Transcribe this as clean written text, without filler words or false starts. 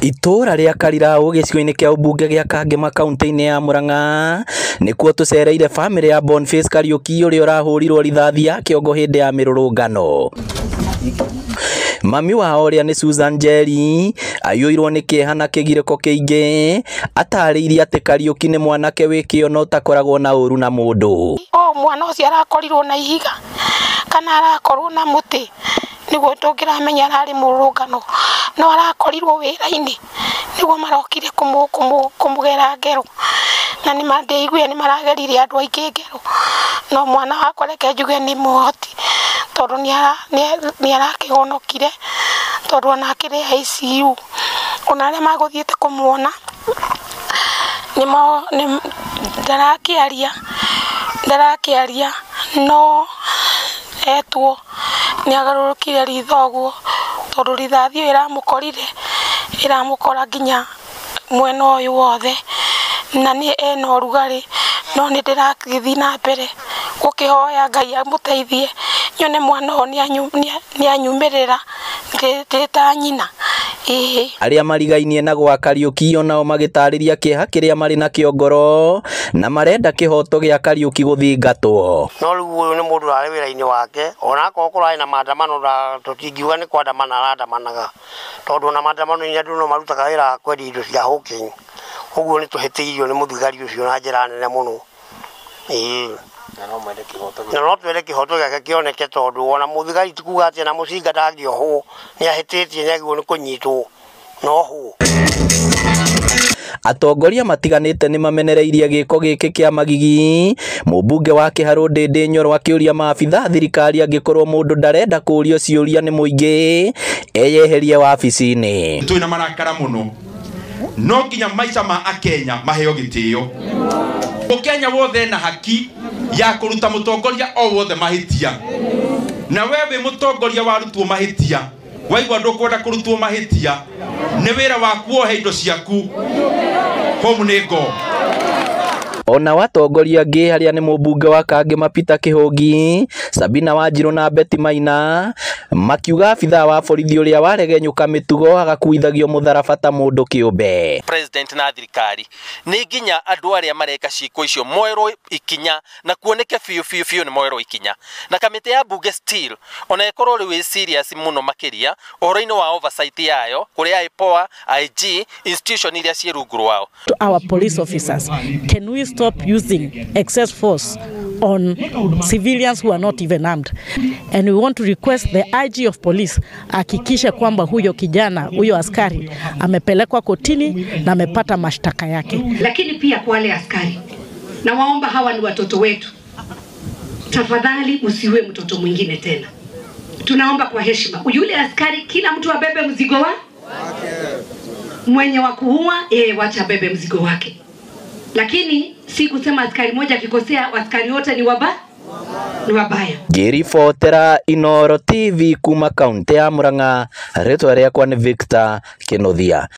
Itũũra rĩa Karirau gĩcigo-inĩ kĩa ũmbunge gĩa Kangema kaunti-inĩ ya Murang'a nĩkuo tũcereire bamĩrĩ ya Boniface Kariuki ũrĩa ũrahũrirwo rithathi ya kĩongo hĩndĩ ya mĩrũrũngano. Mami wao ũrĩa nĩ Susan Njeri aiyũirwo nĩ kĩeha na kĩgirĩko kĩingĩ atarĩirie atĩ Kariuki nĩ mwanake wĩ kĩo na ũtakoragwo na ũru na mũndũ. O mwana ũcio arakorirwo na ihiga kana arakorwo na mũtĩ nĩguo tũngĩramenya ararĩ mũrũrũngano, no arakorirwo wĩra-inĩ nĩguo marokire kũmũgera ngero, na nĩndĩiguire nĩmaragerire andũ aingĩ ngero, no mwana wakwa reke njuge nĩ mũhoti tondũ nĩarakĩhonokire tondũ ona akĩrĩ ICU, ona arĩa magũthiĩte kũmuona ndarakĩaria no etwo nĩagarũrũkire ritho ũguo tondũ rithathi ĩyo ĩramũkorire ĩramũkora nginya mwena ũyũ wothe na nĩ ena ũrugarĩ, no nĩ ndĩragĩthiĩ na mbere gũkĩhoya Ngai amũteithie nyone mwana ũyũ nĩanyumĩrĩra ndĩ ta nyina. Arĩa marigainie na gwa Kariuki onao magĩtarĩria kĩeha kĩrĩa marĩ nakĩo ngoro na marenda kĩhoto gĩa Kariuki gũthingatwo. No rĩu ũyũ nĩ mũndũ ũrarĩ wĩra-inĩ wake, ona akorwo kũrarĩ na maandamano tũtingiuga nĩ kwandamana arandamanaga, tondũ ona maandamano-inĩ andũ no marutaga wĩra wa kwendia indo cia hawking. Ũguo nĩ tũhĩtĩirio nĩ mũthigari ũcio na njĩra nene mũno. Na no twende kĩhoto gĩake kĩoneke tondũ ona mũthigari ti kuga atĩ ona mũcinga ndangĩohwo, nĩ ahĩtĩtie nĩ agĩrĩirwo nĩ kũnyitwo na ohwo. Atongoria matiganĩte nĩ mamenereirie gĩko gĩkĩ kĩa magigi. Mũmbunge wa Kĩharũ Ndĩndĩ Nyoro akĩũria maabitha thirikari angĩkorwo mũndũ ndarenda kũũrio ciũria nĩ mũingĩ eyeherie wabici-inĩ. Twĩna marakara mũno, no nginya maica ma akenya maheo gĩtĩo. Mũkenya wothe ena haki ya kũruta mũtongoria o wothe mahĩtia, na we wĩ mũtongoria warutwo mahĩtia, waigua ndũkwenda kũrutwo mahĩtia, nĩ wĩra waku wohe indo ciaku home nĩ ngo. Ona watongoria angĩ arĩa nĩ mũmbunge wa Kangema Peter Kĩhũngi, Sabina Wanjirũ na Betty Maina makiuga abithaa wa borithi ũrĩa waregenyũka mĩtugo agakuithagio mũtharaba ta mũndũ kĩũmbe. President na thirikari nĩ nginya andũ arĩa mareka ciĩko icio moerwo ikinya na kuoneke biũ biũ biũ nĩ moerwo ikinya, na kamĩtĩ ya mbunge still ona ĩkorwo rĩu ĩ serious mũno makĩria ũhoro-inĩ wa oversight yayo kũrĩ IPOA, IG institution iria ciĩ rungu rwao. To our police officers, can we stop using excess force on civilians who are not even armed? And we want to request the IG of police hakikishe kwamba huyo kijana, huyo askari amepelekwa kotini na amepata mashtaka yake. Lakini pia kwa wale askari, na waomba, hawa ni watoto wetu, tafadhali usiwe mtoto mwingine tena. Tunaomba kwa heshima, yule askari, kila mtu abebe mzigo wa mwenye wa kuua, yeye wacha abebe mzigo wake. Lakini si kusema askari moja akikosea askari wote ni wabaya. Ngĩribotera Inooro TV kuma kaunti ya Murang'a, rĩtwa rĩakwa nĩ Victor Kĩnuthia.